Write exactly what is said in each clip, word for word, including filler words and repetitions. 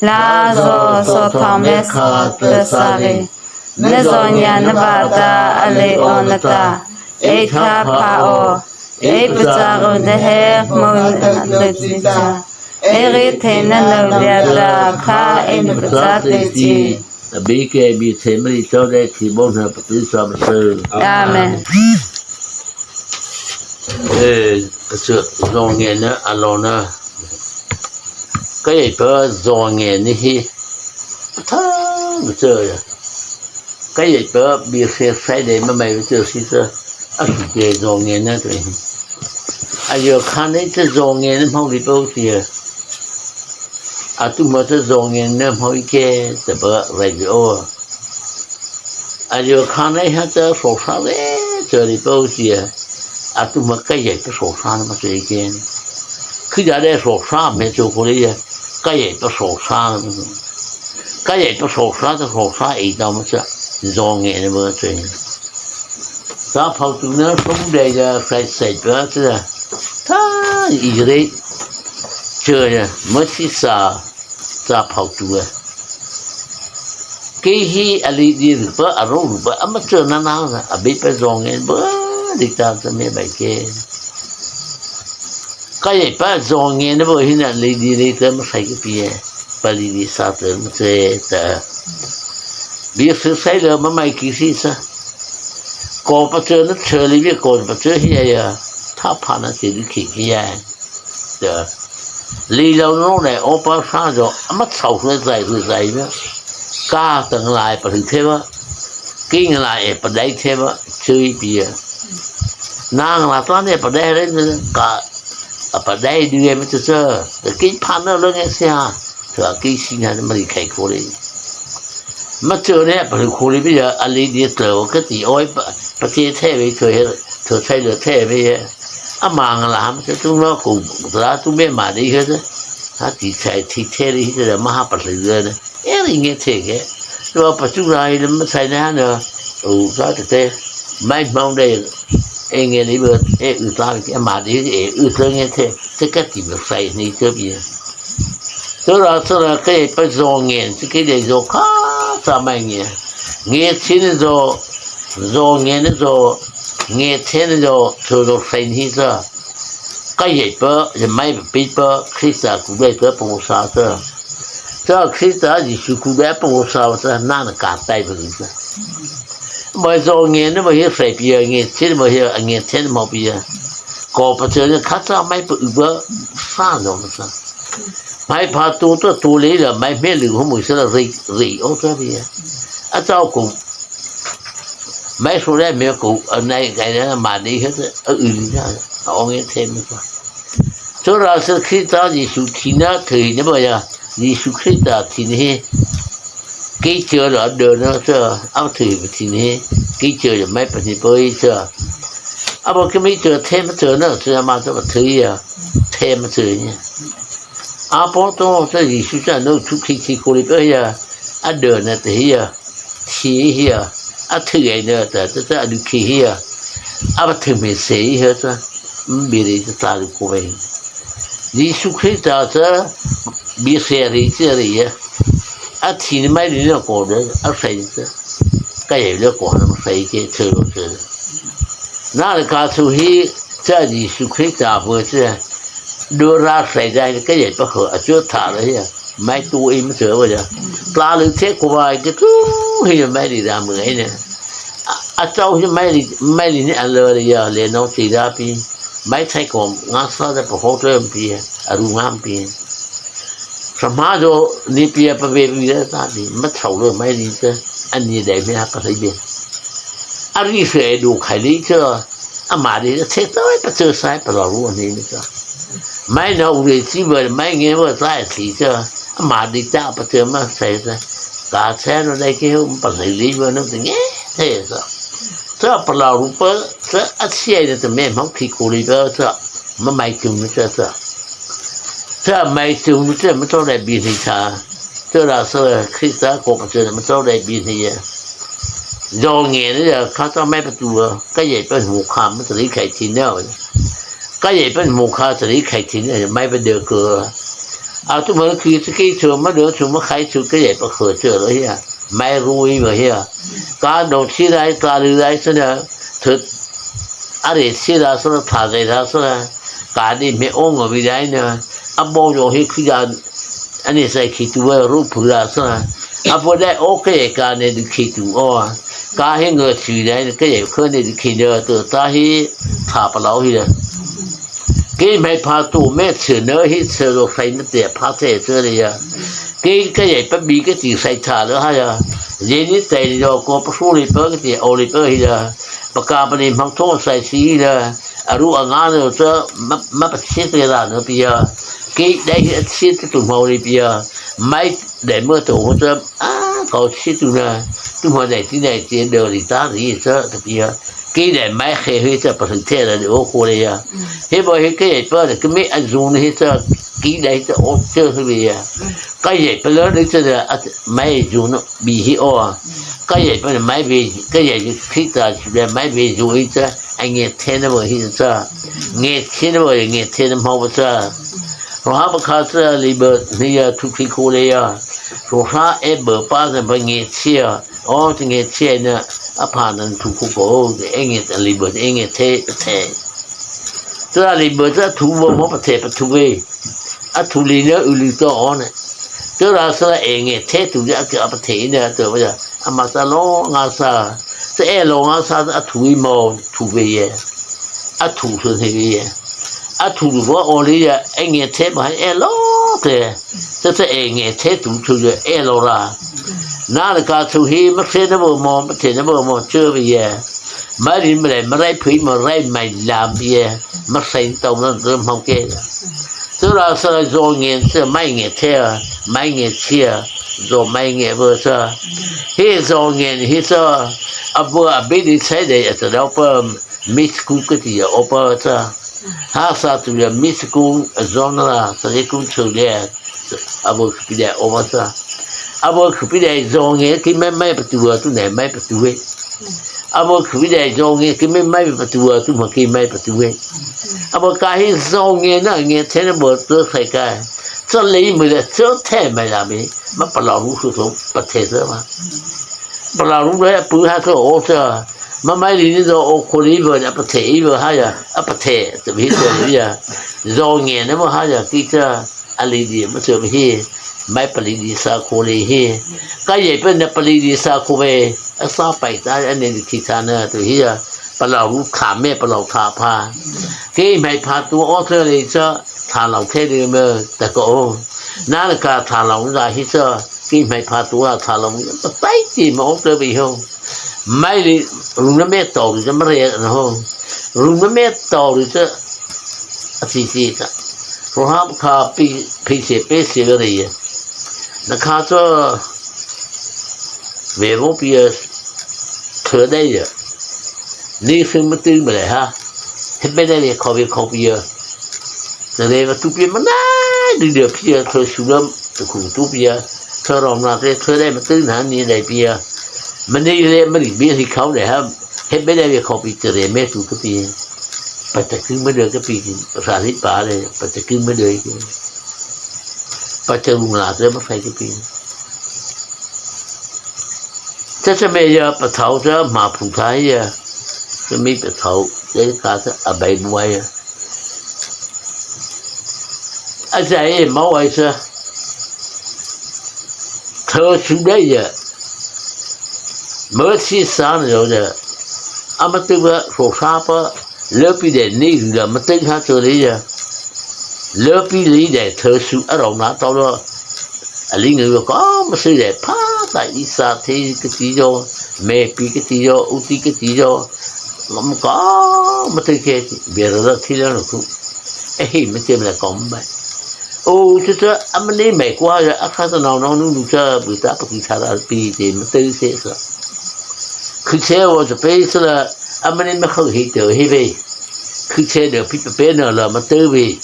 Lâ zaw sawhthao miakha ta sa vei. Na zawngiahna vâta a lei aw na ta, ei thaphâ aw, ei pachârôhna he hmô na ta chi ta, ei rietheina no liata kha eina pachâ tei chi. Abeipa Kha, bie thei ma lei chau dei thi bawhna pati sa ma sơ. Amen. Eh, a chu zawngiahna a lona. Kei pa zawngiahna hi. Tha, ma chu ya. Kei pa bie se sai dei ma mai ma chu si sa. A su ke zawngiahna tu hi. A yo kha nei chu zawngiahna hmô lei pô si ya. A tu ma chu zawngiahna hmô i ke ta pa rai bi o. A yo kha nei ha ta so sa le, chu lei pô si ya. A tu ma kei pa so sa na ma se ke. Khi da le so sa me chu ko lei ya. Kei pa so sa na ma. Kei pa so sa ta so sa ei ta ma cha. Zawngiahna ma che. Sa phao tu na sum dei ya sai sai pa cha. Tha i re. Che ya. Ma si sa. Cha phao tu a. Kei hi a lei di ru pa, a ro ru pa, a ma chu na na, a bie pa zawngiahna ba, di ta sa me bai ke. Kei pa zawngiahna ba hi na lei di lei ta ma sai ke pi e. Pa lei di sa ta ma che ta. Bie se sai le ma mai ki si sa. Ko pa chu na che lei bie ko pa chu hi ya ya. Thaphâ na che di ki ki ya. Lei lo no ne o pa sa zo, a ma chau hu zai hu zai na. Ka ta nglai pa hu the ba. Ki nglai e pa dai the ba, chui pi ya. Na ngla ta ne pa dai re ne ka, a pa dai du e ma chu chu. Ki pha na lo nge se ha. Ka ki si na ma lei khai ko lei. Ma chu ne pa lei ko lei pi ya, a lei di tlo ka ti oi pa, pa che the ve chu he, chu sai lo the ve ya. A ma ngla ha ma chu tu lo ko, la tu me ma di he. Ha ti sai ti the di he ma ha pa lei ya ne. E ri nge the ke. Lo pa chu la i le ma sai na ha na. O sa te te. Mai hmong de. E nge lei ba, e u sa ke ma di e u sa nge the. Te ka ti ba sai ni te bi. Tho ra sa ra ke pa zawngiahna, te ke de zo kha sa mai nge. Nge chi ne zo, zawngiahna zo, nge the ne zo, tho zo sai ni sa. Kei pa, ya mai pa pi pa, Krista ku dei pa pô sa sa. Sa Krista Zisu ku dei pô sa sa, na na ka tai pa sa. Mai zawngiahna ba hi sai pi ya, nge chi ba hi, nge the ma pi ya. Ko pa che ne kha sa mai pa u ba sa no ma sa. Mai pa tu tu tu lei la, mai me lu hu mu sa la ri, ri o sa pi ya. A chau ku. Mai su le me ku, a nai kai na ma di he sa, a u ni sa, a ong e the me sa. Tho ra sa Krista Zisu thi na, thi na ba ya, Zisu Krista thi na he. Kei che la de na sa, a thi ba thi na he. Kei che la mai pa ni pa i sa. A ba ke mi che the ma che na, sa ma sa ba thi ya. The ma che ni. A po to sa Zisu sa no chu ki ki ko lei pa ya. A de na te ya. Thi hia, a thu ai na ta ta ta a du khi hia, a ba thu me se hia ta, bi ri ta ta du ko bai. Jisu Krista ta, bi se ri se ri ya, a thi ni mai ri na ko de, a sai ta, ka ye le ko na sai ke thu lo se. Na le ka thu hi, ta Jisu Krista bo se, du ra sai da ka ye pa ko, a chu ta le ya. Mai tu ei ma cheu va ya. Tla lu the ko va ke tu hi mai li da mu ei ne. A chau hi mai li, mai li ne a le ya le no ti da pi. Mai thai ko nga sa da pa ho te pi. A ru ngam pi. Sa ma do ni pi pa ve pi da ta ni. Ma chau le mai li te. A ni dai me ha pa sai be. A ri se do khai li te. A ma di the to pa cheu sai pa lo ru ni ni ta. Mai no u le chi ba mai nge ba sai chi cha. A ma di ta pa cheu ma sai cha. Ka cha no dai ke hu pa sai li ba no te nge the cha. Cha pa lo ru pa cha a chi ai te me ma khi ko li ba cha. Ma mai chung ni cha cha. Cha mai chung ni cha ma to dai bi ni cha. Cha la sa Krista ko pa cha ma to dai bi ni ya. Zong nge ni ya ka cha mai pa tu ka ye pa mu kha ma cha li khai chi ne. Ka ye pa mu kha cha li khai chi ne mai pa de ko. A tu ma khi chi kei chu ma do chu ma khai chu kei pa kho chu lo hia. Mai ru i ma hia. Ka do chi dai ka lu dai sa na. Thu a re chi da sa na tha dai da sa na. Ka ni me ong a bi dai na. A bo yo hi khi da. A ni sai khi tu wa ru phu da sa na. A bo dai o kei ka ne di khi tu o. Ka hi ngo chi dai na kei kho ne di khi da tu ta hi tha pa lo hia. Kei mai pha tu me chi na hi chi lo khai na te pha te chi le ya. Kei ka yai pa bi ka ti sai tha lo ha ya. Ye ni tai lo ko pa su li pa ka ti o li pa hi la. Pa ka pa ni hmang thong sai si la. A ru a nga no cha ma, ma pa chi te la no pi ya. Kei dai hi a chi te tu hmang li pi ya. Mai dai mo to ho cha a ko chi tu na. Tu hmang dai ti dai ti do li ta ri cha ta pi ya. Kei dai mai khe hi cha pa san te la o ko le ya. He bo he kei pa de kei me a zu ni he cha kei dai cha o cha he ya. Ka yai pa lo de cha da a mai zu no bi hi o. Ka yai pa mai bi ka yai khi ta chi da mai bi zu hi cha a nge the na bo hi cha. Nge the na bo nge the na mo bo cha. Ro ha pa kha cha li bo ni ya thu khi ko le ya. Ro ha e bo pa cha ba nge chi ya. O te nge chi na a pa nan thu ko ko e nge ta li bo e nge the pa the. Cha li bo cha thu bo mo pa the pa thu ve. A thu li na u li to o ne. Cha ra sa e nge the tu ya ke a pa the ne to ya. A ma sa lo nga sa. Sa e lo nga sa a thu i mo thu ve ye. A thu su he ve ye. A thu lu bo o li ya e nge the ma e lo te. Cha cha e nge the tu thu ya e lo ra. Na le ka thu hi ma the na bo mo ma the na bo mo che ve ye. Ma li ma le ma rai phui ma rai mai lam ye. Ma sai tau na de mo ke. Cha ra sa zo nge cha mai nge the mai nge chi zo mai nge bo sa. Hi zo nge hi sa. A bo a bi di sai de ya cha dau pa. Mi sku ka ti ya o pa cha. Ha sa tu ya mi sku a zon la sa ye ku chu le. A bo kpi de o ma sa. A bo kpi de zon ye ki me me pa tu wa tu ne me pa tu we. A bo kpi de zon ye ki me me pa tu wa tu ma ki me pa tu we. A bo ka hi zon ye na ye te ne bo tu sai ka. Cha le mo de cha te me la mi. Ma pa la ru su so pa te sa ma. Palaru le pu ha to o cha. Ma mai li ni do o ko li bo a pa the i bo ha ya. A pa the to bi to ya. Zo nge ne mo ha ya ki cha. A li di mo to hi. Mai pa li di sa ko li hi. Ka ye pe ne pa li di sa ko ve. A sa pai ta a ne di ki cha na to hi ya. Palaru kha me palau kha pha. Ki mai pha tu o cha li cha. Tha lau the di me ta ko o. Na ka tha lau za hi cha. Ki mai pha tu a tha lau. Pa tai ti mo to bi ho. Mai li, ru na me to ri ma re na ho. Ru na me to ri cha. A ti ti cha. Ro ha kha pi, pi se pe se re ye. Na kha cha. Ve mo pi ya. Thơ dai ya. Ni se ma ti ma le ha. He be dai ye kho ve kho pi ya. Cha re ma tu pi ma na. Di de pi ya thơ su lam. Tu ku tu pi ya. Thơ rom na te thơ dai ma ti na ni dai pi ya. Ma ni le ma ri bi hi khao le ha. He be dai ye kho pi te re me tu ka pi. Pa ta ki ma de ka pi. Sa ri pa le. Pa ta ki ma de ki. Pa ta ru na te ma sai ka pi. Cha cha me ya pa thao cha ma phu tha ya. Cha mi pa thao. Cha ka cha a bai bu ya. A cha e ma wai cha. Thơ su dai ya. Mơ si sa na yo ya. A ma tu ba so sa pa. Lơ pi de ni yu la ma teng ha cho li ya. Lơ pi li de thơ su a rau na tao lo. A li ngi lo ka ma si de pa ta i sa the ka ti yo. Me pi ka ti yo, u ti ka ti yo. Ngam ka ma teng ke ti. Be ra la ti la no ku. E hi ma ti ma la ka ma. O, cha cha, a ma ni mai kwa ya, a kha ta nau nau nu nu cha, bu ta pa ki cha la pi te ma te se sa. Khi che wo cha pe sa la, a ma ni ma kha hi te hi ve. Khi che de pi pe pe na la ma te ve.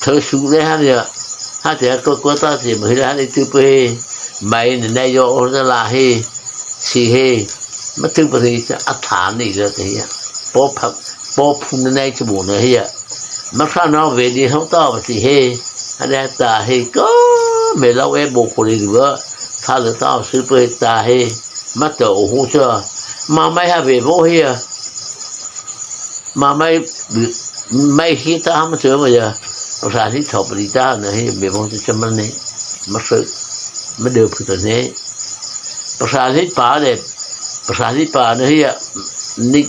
Thơ su le ha ya. Ha te ko ko ta se ma hi la ha ni tu pe. Mai na na yo o la la he. Si he. Ma te pe ni cha a tha ni la te ya. Po pha, po phu na na cha bu na he ya. Ma kha na ve ni ho ta ba si he. Hana ta he ko, me lau e bo ko le du a. Tha le ta su pe ta he. Ma to hu cha. Ma mai ha ve bo he a. Ma mai, mai hi ta ha ma cha ma ya. Sa hi thop ri ta na he me bo cha ma ne. Ma su. Ma de phu ta ne. Pasal hi pa le, pasal hi pa na hi a, ni,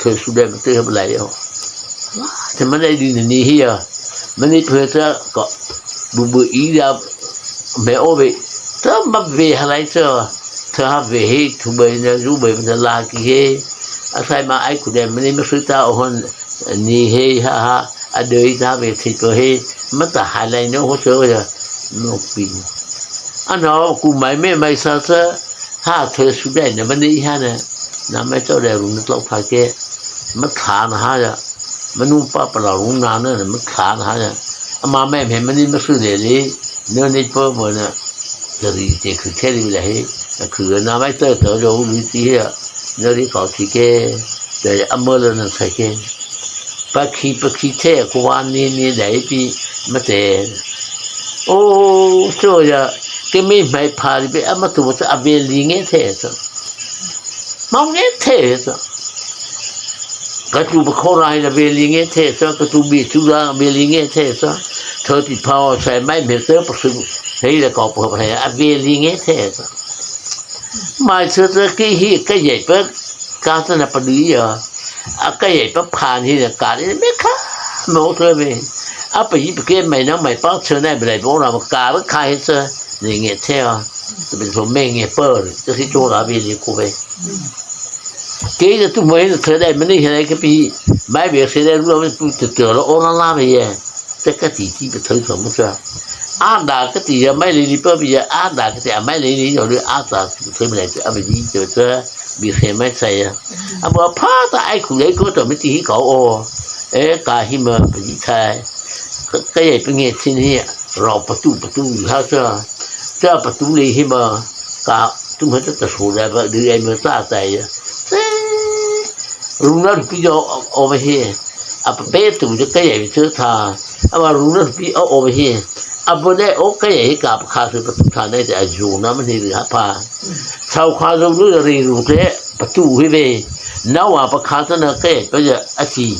thei su de, thei ha lai yo. Te ma nei di ni hi a, ma nei phe ta ko, bu bu i ya, me o ve, ta ma ve ha lai ta, ta ha ve he, tu be na zu be na la ki he, a sai ma ai ku de, ma nei ma su ta o hon, ni he ha ha, a de i ta ve thei ko he, ma ta ha lai no ho so ya, no pi. A no ku mai me mai sa sa, Ha thei su dai na ma nei ha na. Na mai chau dai ru na tlau pha ke. Ma tha na ha ya. Ma nu pa pa la ru na na ma tha na ha ya. Ama mai me ma nei ma su le le. Na nei pa ma na. Dari te khu te ri la he. Na khu na mai ta ta ro lu ti he. Na ri kau ti ke. Dai ama la na sai ke. Pakhi, pakhi the ko wa ni ni dai pi ma te. O, so ya, ke mi mai pha ri be ama tu ta a ve li nge the so. Mau nge the so. Ka tu ba kho ra hi la ve li nge the so, ka tu bi tu ra ve li nge the so. Tho ti pha o sai mai me so pa su. Hei la ko pa hei a ve li nge the so. Mai so so ki hi ka ye pa ka ta na pa du ya. A ka ye pa pha ni na ka ni me kha. Mo so me. A pa yi pa ke mai na mai pa so na be lai bo na ka ka he so. Ni nge the a. Te be so me nge pa. Te si to la be ni ko be. Ke te tu mo he te dai me ni he na ke pi. Mai be se dai lu a me pu te te lo o na la me ye. Te ka ti ti pe thoi thoi mo sa. A da ka ti ya mai le ni pa bi ya a da ka ti a mai le ni yo le a da ka ti thoi mai le a bi ni te te bi se mai sa ya. A ba pha ta ai ku le ko to me ti hi ko o. E ka hi ma bi ni thai. Ka ye pe nge ti ni ro pa tu pa tu ha sa. Ta pa tu le hi ma ka tu ma ta ta so da ba de ai ma ta ta ya. Runa rupi yo over here. A pa pe tu je ka ye tu tha. A ba runa rupi o over here. A bo de o ka ye ka pa kha su pa tu tha ne te a ju na ma ni ha pa. Sau kha zo lu ri ru te pa tu hi ve. Na wa pa kha ta na ka ye pa ya a si.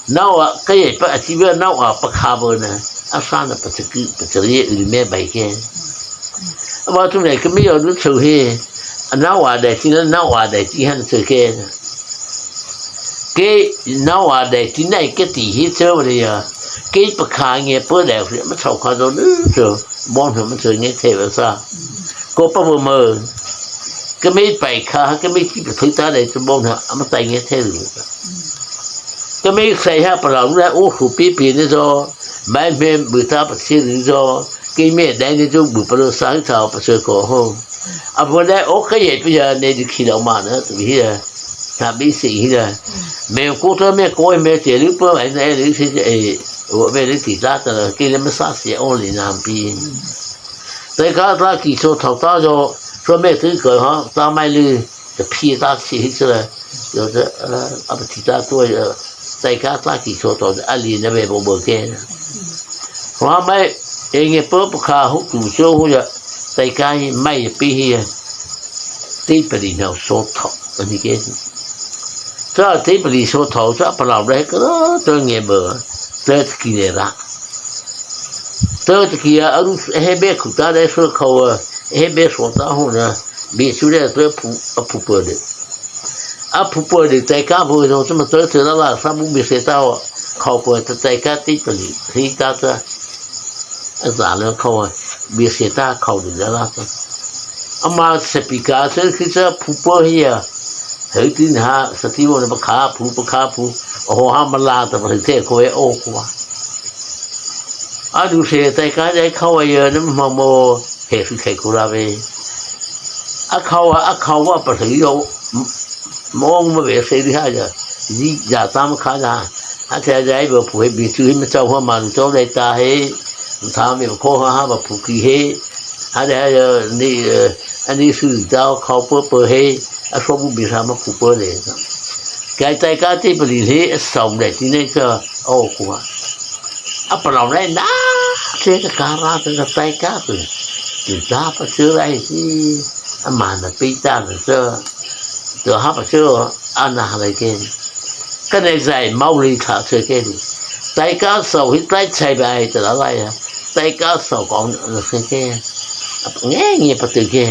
Na wa ka ye pa a si ve na wa pa kha bo na. A sa na pa ti ki pa ti ye u me bai ke. A ba tu ne ka mi yo lu chu hi. A na wa de ti na na wa de ti han chu ke. Ke na wa de ti nai ke ti hi chu le ya. Ke pa kha nge pa de ma chau kha do lu chu. Bon ha ma chu nge the ba sa. Ko pa bo mo. Ke me pai kha ke me ti pa thui ta de chu bon ha ma tai nge the lu. Ke me sai ha pa la lu o hu pi pi ne zo. Mai me bu ta pa si lu zo. Ke me dai ne zo bu pa lo sa ta pa se ko ho. A bo dai o ka ye pi ya ne di khi lo ma na tu hi ya. Ta bi si hi ya. Me ko ta me ko me te lu pa mai ne lu si e. O me lu ti ta ta ke le ma sa si o li na pi. Te ka ta ki so thau ta zo. So me tu ko ha ta mai lu. Te phi ta si hi se. Yo te a pa ti ta to ya. Te ka ta ki so to a li na me bo bo ke. Wa mai e nge pa pa kha hu tu so hu ya. Te ka hi mai pi hi ya. Te pa li na so to. Ani ke. Ta te pa li so to sa pa la re ka to nge ba. Te ki ne ra. Te te ki a ru he be khu ta de so kho he be so ta ho na. Be su de te pu a pu pa de. A pu pa de te ka bo zo te ma te te la la sa bu be se ta ho. Kho pa te te ka te pa li. Hi ta ta. A za le kho. Be se ta kho de la ta. Ama se pi ka se ki sa pu pa hi ya. He ti na sa ti wo na pa kha pu pa kha pu. O ha ma la ta pa te ko e o ko. A du se tai ka dai khau a ya na ma mo he su thai ku ra ve. A khau a, a khau a pa thai yo. Mo ma ve se ri ha ya. Ji ya ta ma kha ya. A thai ya ba pu he bi tu he ma chau ha ma lu chau dai ta he. Tha me kho ha ha ba pu ki he. Ha dai ya ni, eh, a ni su ta khau pa pa he. A so bu bi sa ma pu pa le. Kai tai ka te pa li he, a sau dai ti ne ka o ku ha. A pa lau nai na, Te ta kha ra ta ta tai ka tu. Tu ta pa chu lai si. A ma na pe ta na sa. Tu ha pa chu a na ha lai ke. Ka nei zai mau li tha chu ke ni. Tai ka sau hi tai chai bai ta la lai ya. Tai ka sau ko na se ke. Nge nge pa tu ke.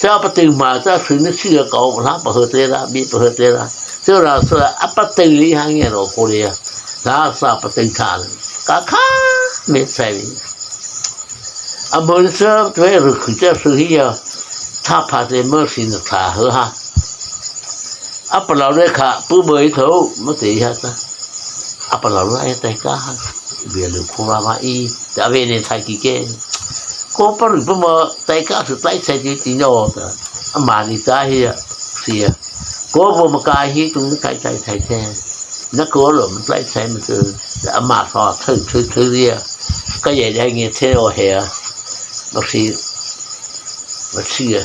Cha pa tu ma cha su ni si ko la pa ho te la bi pa ho te la. Chu ra sa a pa tu li ha nge ro ko li ya. Sa sa pa tu tha. Ka kha me sai. A mawh sa tuai ru khu cha su hi ya. Tha pha te mawh si na tha ho ha. A pa lau le kha pu boi tho mawh te ha ta. A pa lau le tai ka ha. Bia lu khu ma ma i. Ta ve ne thai ki ke. Ko pa ru pa ma tai ka su tai sai ti ti no ta. A ma ni ta hi ya. Si ya. Ko bo ma ka hi tu ni kai tai tai te. Na ko lo ma tai sai ma tu. A ma sa thai thai thai ri ya. Ka ya ya nge te o he ya. Ma si. Ma si ya.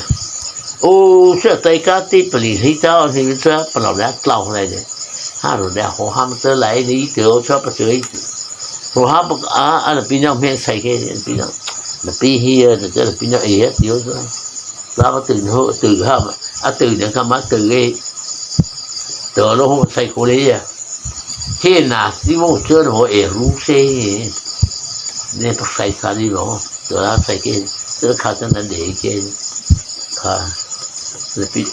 O, sa tai ka ti pa li hi ta o hi ta pa lau le tlau lai de. Ha ro le ho ha ma te lai ni te o sa pa se. Ro ha pa a a na pi na me sai ke pi na. Na pi hi ya na te na pi na e ya ti o sa. Sa pa tu ho tu ha ma. A tu ne ka ma tu e. Tu lo ho sai ko le ya. He na si mo chu ho e ru se. Ne pa sai sa ni lo. Tu la sai ke. Tu kha ta na de ke. Kha. Le pi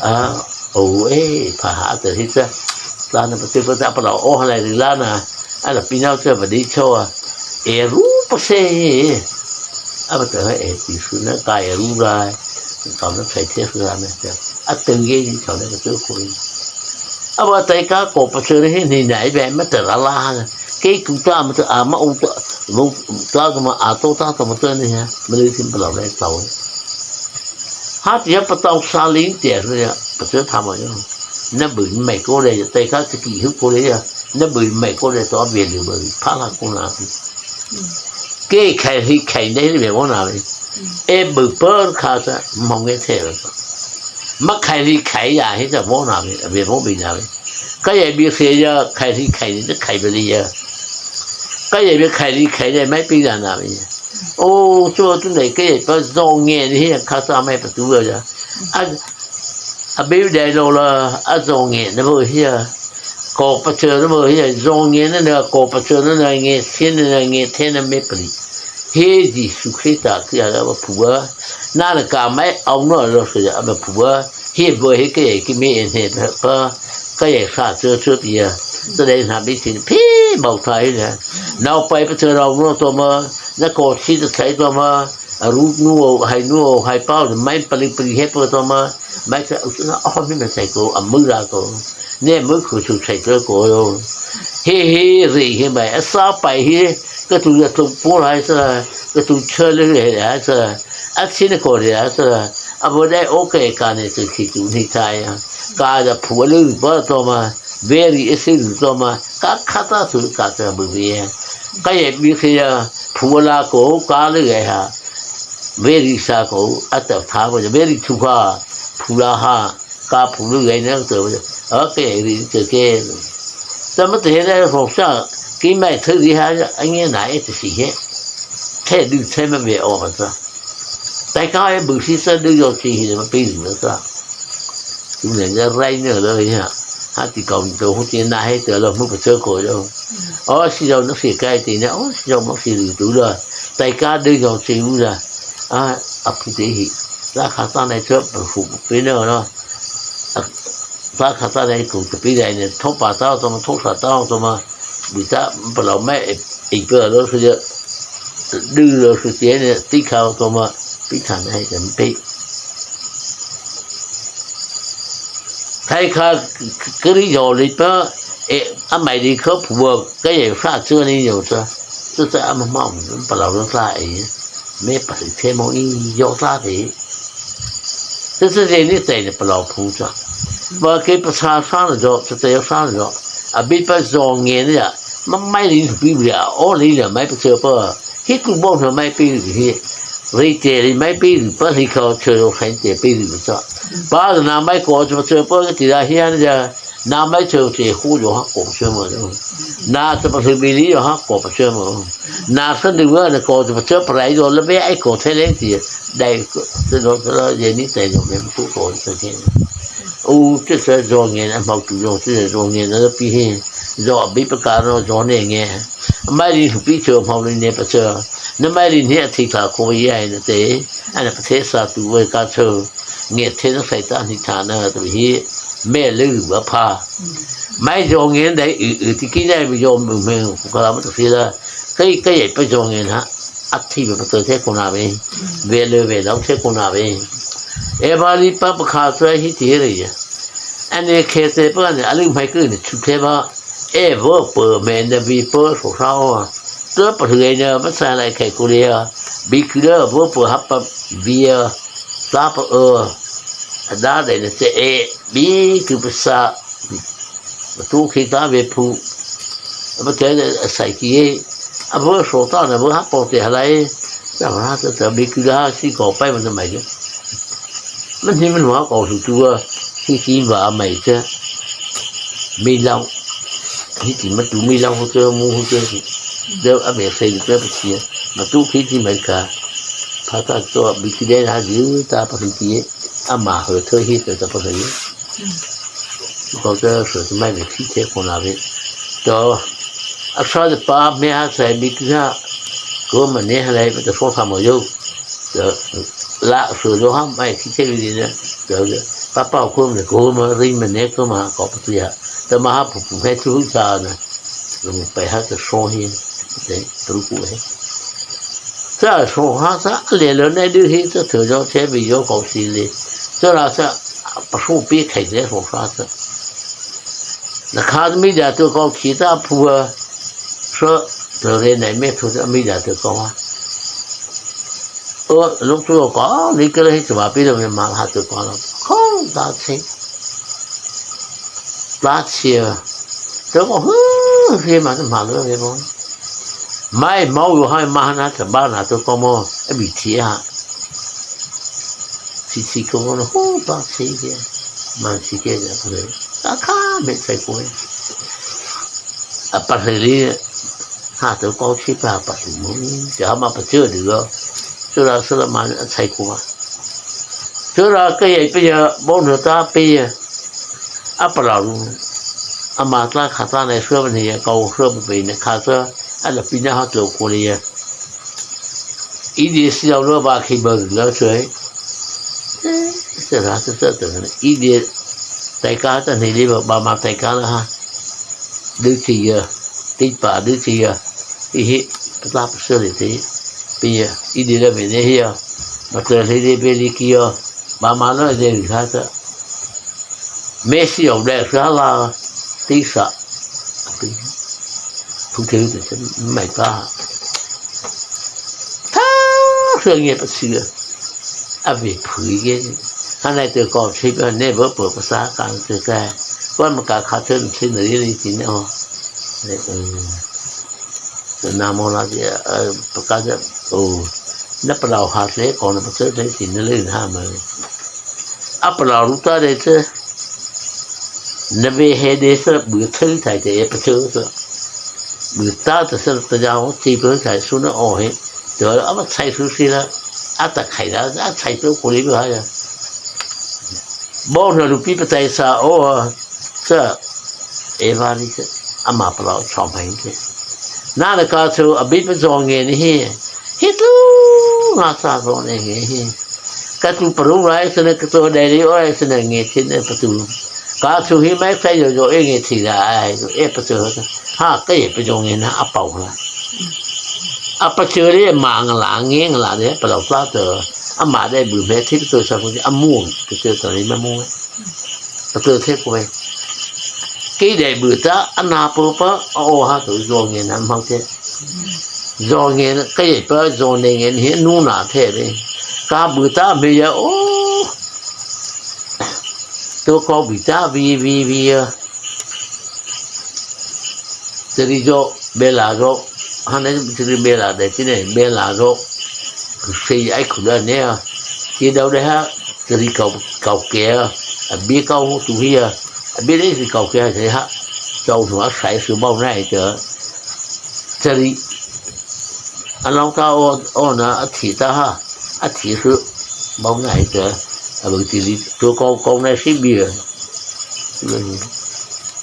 a o e pa ha ta hi sa. Sa na pa tu pa ta pa la o ha lai ri la na. A la pi na chu pa di chu a. E ru pa se. A pa ta e ti su na ka e ru la. Ka na sai te su la na. A teng ye ni chao na ka tu ko. A ba tai ka ko pa se he ni nai be ma ta la la ha. Ke ku ta ma ta a ma u ta lo ta ta ma a to ta ta ma ta ni ha. Ma le sin pa la le tao. Ha ti ha pa tao sa ling te ya pa se ta ma yo. Na bu mai ko le tai ka ti ki hu ko le ya. Na bu mai ko le to be le bu pa la ko na. Ke khai hi khai ne be mo na le. E bu pa ka sa mo nge te la. Ma khai hi khai ya hi ta mo na le. Be mo bi na le. Ka ya bi se ya khai hi khai ne khai be le ya. Ka ya bi khai hi khai ne mai bi ya na le. O, chu tu nei ka ya pa zong nge ni hi ka sa mai pa tu ya. A, a be dai lo la, a zong nge na bo hi ya. Ko pa chu na bo hi ya, zong nge na na, ko pa chu na na nge, sin na na nge, te na me pa li. He Jisu Krista ki ya la ba pu ba. Na na ka mai au no lo se ya ba pu ba. He bo he ke ki me en he pa. Ka ya sa chu chu ti ya. Sa dai na bi sin pi bau thai ya. Nau pai pa chu rau no to ma. Na ko si ta thai to ma. A ru nu o, hai nu o, hai pau mai pa li pa li he pa to ma. Mai sa u na o mi na sai ko a mu ra ko. Ne mu khu su sai ko ko yo. He he re he mai a sa pai he. Ka tu ya tu po lai sa. Ka tu cha le he ya sa. A chi ne ko le ya sa. A bo dai o ke ka ne tu ki tu ni ta ya. Ka da pu le ba to ma. Very easy to ma. Ka kha ta su ka ta bu bi ya. Ka ye bi ke ya. Pu la ko ka le ya ha. Very sa ko a ta tha ba very tu ha. Pu la ha. Ka pu lu gai na to. A ke ri ke ke. Ta ma te he na ro sa. Ki mai thu ri ha a nge na e te si he. Te du te ma ve o ha sa. Tai ka e bu si sa du yo si he ma pi lu sa. Tu ne ya rai ne lo ya. Ha ti kong to hu ti na he te lo mu ko cho ko lo. O si lo no si kai ti ne. O si lo mo si lu tu lo. Tai ka du yo si u la. A, a pu te hi. Sa kha sa nai chua pa hu pe no no. A, sa kha sa nai ku te pi dai ne, tho pa ta to ma, tho sa ta to ma. Bi ta pa lo mai e, e pe lo su ya. Du lo su tie ne, ti kha to ma. Pi tha nai kan pe. Thai kha kri yo li pa, e, a mai li kha pu wa, ka ye sa chu ni yo sa. Sa sa a ma ma, pa lo sa e. Me pa se te mo i yo sa te. Te te te ni te ni pa lo pu sa. Ba ke pa sa sa na jo, te te yo sa na jo. A bi pa zo nge ni ya. Ma mai li bi ya, o li ya mai pa che pa. Hi ku bo na mai pi hi. Ri te li mai pi pa hi ka che lo sai te pi sa. Ba na mai ko che pa ti la hi ya ni ya. Na mai che che hu yo ha ko che mo. Na ta pa hu bi li yo ha ko pa che mo. Na sa du wa na ko ta pa che pa rai yo le be ai ko the le ti. Dai ko te do te ye ni te yo me ko ko te ke. U te se zo nge na mau tu yo te zo nge na pi he. Zo bi pa ka no zo ne nge. Mai li hu pi che mau li ne pa che. Na mai li ne a thi ka ko ye ai na te. Ana pa the sa tu we ka che. Nge the na sai ta ni ta na tu hi. Me le lu wa pa. Mai zo nge dai u u ti ki dai bi zo mu me ku ka la ma tu fi la. Kai kai pa zo nge na. A thi ba pa to the ko na be. Ve le ve lo the ko na be. E ba li pa pa kha so hi ti re ya. Ane khe te pa ne a lu mai ku ne chu the ba. E vo pa me na bi pa so sa o. To pa le ne ma sa lai kai ku le ya. Bi ku le vo pa ha pa bi ya. Sa pa o. A da de ne se e. Bi ku pa sa. Matu khi ta ve phu. A ba te a sai ki ye. A bo so ta na bo ha po te ha lai. Ta ma ta ta bi ku da si ko pai ma ta mai ke. Ma ni ma wa ko su tu wa. Si si ba mai te. Mi lao. Hi ti ma tu mi lao ho te mu ho te. De a be sai de pe pa si. Matu khi ti mai ka. Pha ta to bi ku de ha ji ta pa si ki ye. A ma ho te hi te ta pa si ye. Ko te so te mai me thi the ko na ve. To a sa de pa me ha sai bi ku ha. Ko ma ne ha lai te so sa mo yo. To la so yo ha mai thi the vi ne. To pa pa ko me ko ma ri me ne ko ma ko pa tu ya. To ma ha pu pu he tu sa na. Lo mo pe ha te so hi. Te tu ku he. Sa so ha sa le lo ne du hi te tu yo te bi yo ko si le. Sa la sa pa so pi khai le so sa sa. Na kha mi da tu ko khi ta pu a. So to le ne me tu mi da tu ko ha. O lo tu ko ni ke le hi tu ma pi lo me ma ha tu ko lo. Ko da che. Ba chi. To ko hu hi ma ma lo le ko. Mai mau yo hai ma na ta ba na to ko mo. A bi ti ha. Chi chi ko mo hu ba chi ke. Ma chi ke ya ko. Ta ka me sai ko. A pa le li. Ha to ko chi pa pa su mo. Ja ma pa chi de lo. Su la su la ma sai ko. Su la ke ye pe ya bo no ta pe ya. A pa la lu. A ma ta kha ta ne su ba ni ya ko su ba pe ne kha ta. A la pi na ha to ko le ya. India si lo lo ba khi ba lo su. Sa ra sa sa ta. India tai ka ta ni li ba ba ma tai ka la ha. Dư chi ya, ti pa dư chi ya, i hi, ta pa sơ le ti, pi ya, i di la me ne hi ya, ma ta le de be li ki ya, ba ma lo de ri ha ta. Me si yo de sa la, ti sa, pi, pu te te mai ta. Ta, sa nge pa si ya. A ve phui ke. Ha nai te ko chi pa ne bo po pa sa ka te ka. Ko ma ka kha te chi ne ri ti ne o. Ne, um. Na mo la ti, eh, pa ka te, o. Na pa lau ha te ko na pa te te ti ne le ha ma. A pa lau lu ta de te. Na ve he de sa bu te tai te e pa te sa. Bu ta te sa ta ja o ti pa tai su na o he. Te a ma tai su si la. A ta khai la, a tai to ko li ba ya. Bo na lu pi pa tai sa o, sa, e va li sa, a ma pa lau chom hai ke. Na na ka chu, a bi pa zo nge ni hi. Hi tu, nga sa zo ne nge hi. Ka tu pa ru rai sa na ka tu dai li o rai sa na nge chi ne pa tu. Ka chu hi mai sai yo yo e nge chi la ai, e pa chu. Ha, ka ye pa zo nge na a pau la. A pa chu le ma nga la, nge nga la de, pa lau sa to. A ma de bu me chi to sa ko a mu, ke to to ni ma mu. Ka tơ the ko e. Kei dei bu ta, a na pô pa, a o ha to zo nge na mau te. Zo nge na, ka ye pa, zo ne nge ni nu na the le. Ka bu ta me ya o. To ko bu ta vi, vi, vi ya. Teri zo, bela zo. Hana teri bela de, tine bela zo. Sei ai khu da ne a. Ti dau de ha, teri kau, kau ke a. A bi kau tu hi a. A bi de si kau ke a se ha. Chô hnuh a sai su bau nai ta. Chari. A lau ta o, o na a thi ta ha. A thi su bau nai ta. A bau ti li tu kô kô nai si bia.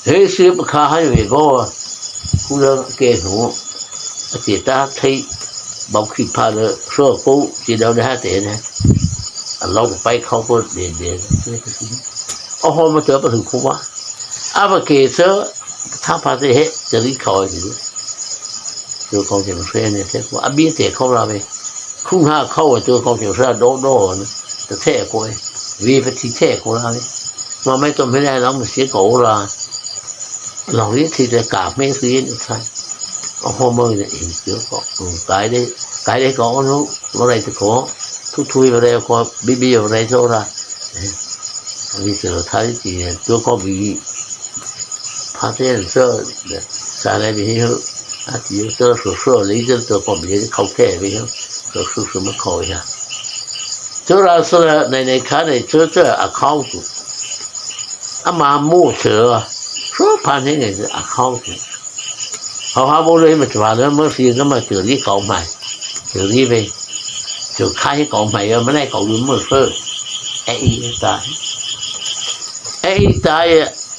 He si pa kha hai ve kô. Ku la ke hnuh. A thi ta thei. Bau khi pha le so kô ti dau de ha te ne. A lau pai khâu kô de de. A ho ma ta pa hnuh kô ba. A ba ke sa. Tha pa te he, te ri khâu ai ti. Tơ kâu te ma se ne te ko. A bi te khâu la ve. Khung ha khâu tơ kâu te sa do do ne. Te te ko e. Vi pa ti te ko la ve. Ma mai to me ne la ma se ko la. Lo ri ti te ka me si ne sai. O ho mo ne in tơ ko. Kai de, kai de ko no. Mo rai te ko. Thu thu mo rai ko. Bi bi mo rai to la. Vì sự thay chỉ tôi có bị phát hiện sơ, xa này bị hiểu, à, thì tôi sửa sửa lý do tôi có bị không thể bị hiểu, tôi sửa sửa mất khỏi ha. Tôi ra sơ là này này khá này tôi tôi account tụ. À, mà mua sửa, số phát hiện này account tụ. Hầu ha bố lấy mà chả lỡ mới xin nó mà chữ lý khẩu mày. Chữ lý về. Chữ khai khẩu mày, mà này khẩu đuôi mưa phơ. Ê, ý ta. Ê, ý ta,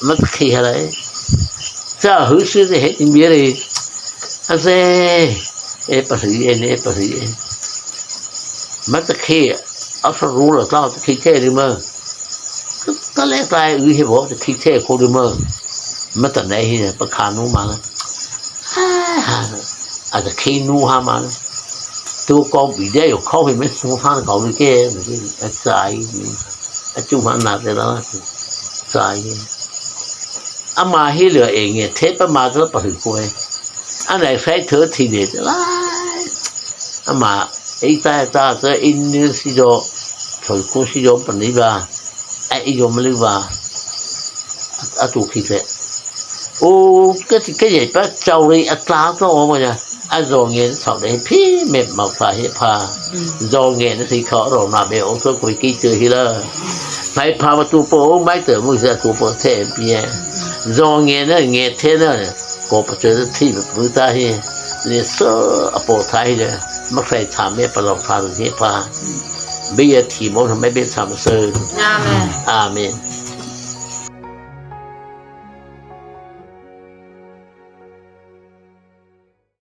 mà khi hả đấy. Chả hứa sư thì hết tiếng biết đi. Anh sẽ, ê, bà hứa, ê, ê, bà hứa, ê. Mà ta khi, áo sao rú là tao, ta khi thế đi mà. Ka lei tlai u hi bo, ta khi the ko di ma. Ma ta nei hi, pa kha nu ma la. A ta khi nu ha ma la. Tu ko bi de yo ko hi me su ha ko ni ke, a sai ni. A chu ma na te la, sai ni. Ama hi le e nge the pa ma ta pa hi ko e. A nei sai thơ thi de la. Ama, ei ta ta ta in ni si do. Thoi ko si do pa ni ba. A i yom liu va. A tu khi te. O, ka ti ka ye pa chau ri a tla to o ma ya. A zo nge chau de phi me mau pha he pha. Zo nge na si kho ro na be o so ko ki te hi la. Mai pha ma tu po o mai te mu sa tu po te pi e. Zo nge na nge te na. Ko pa te thi bu ta hi. Ni so a po ta hi le. Ma sai cha me pa lo pha he pha. Bi ya thi mo na me be cha ma se. Amen. Amen.